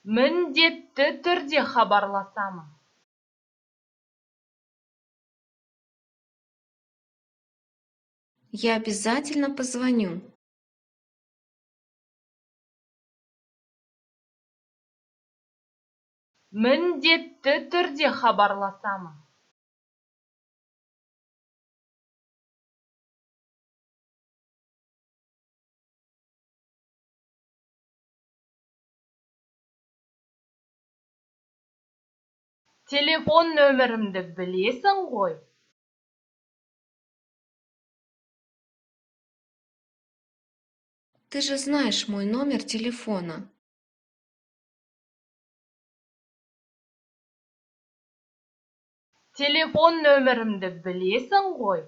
Міндетті түрде хабарласамын. Я обязательно позвоню. Міндетті түрде хабарласамын. Телефон нөмірімді білесің ғой? Ты же знаешь мой номер телефона. Телефон нөмірімді білесің ғой?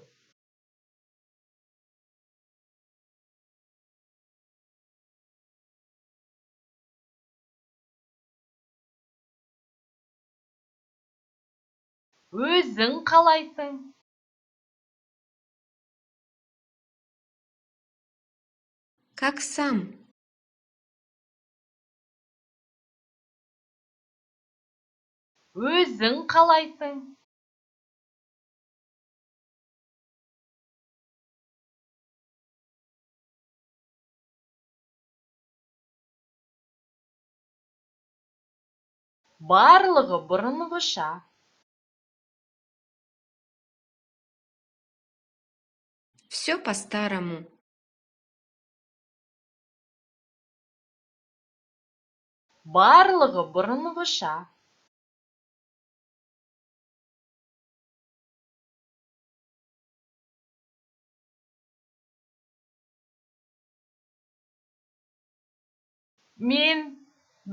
Өзің қалайсың? Как сам? Өзің қалайсың? Барлығы бұрынғыша. Все по-старому. Барлығы бұрынғыша. Мен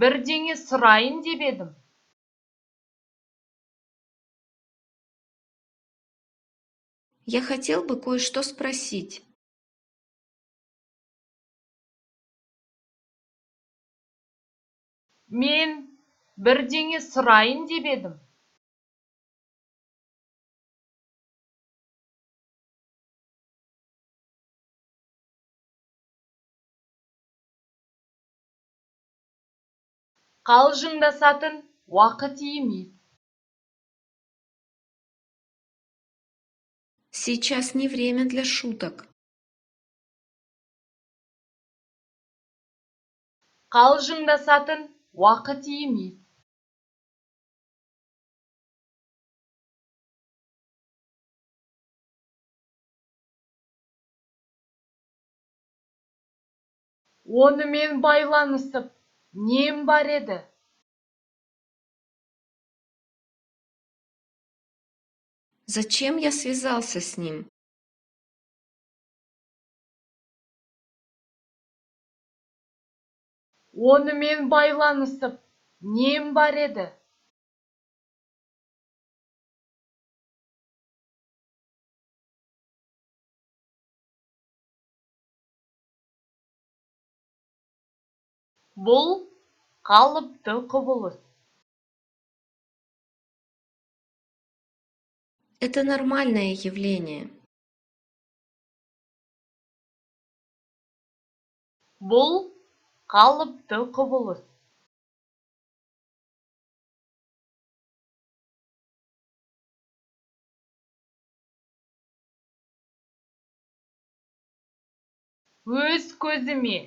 бірдеңе сұрайын деп едім. Я хотел бы кое-что спросить. Мен бірдеңе сұрайын деп едім. Қалжыңдасатын уақыт емес. Сейчас не время для шуток. Қалжыңдасатын уақыт емес. Онымен байланысып нем бар еді? Зачем я связался с ним? Онымен байланысып нем бар еді? Бұл қалыпты құбылыс. Это нормальное явление. Бұл қалыпты құбылыс. Өз көзіме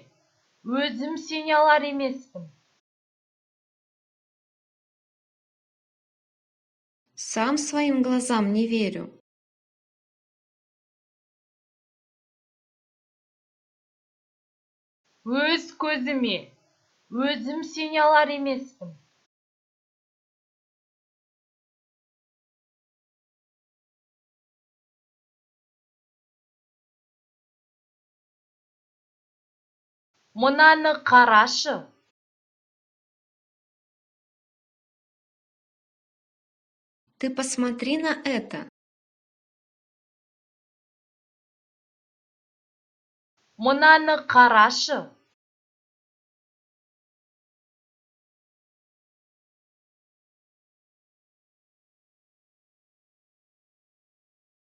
өзім сене алар емеспін. Сам своим глазам не верю. Өз көзіме өзім сене алар емеспін. Мынаны қарашы. Ты посмотри на это. Мынаны қарашы.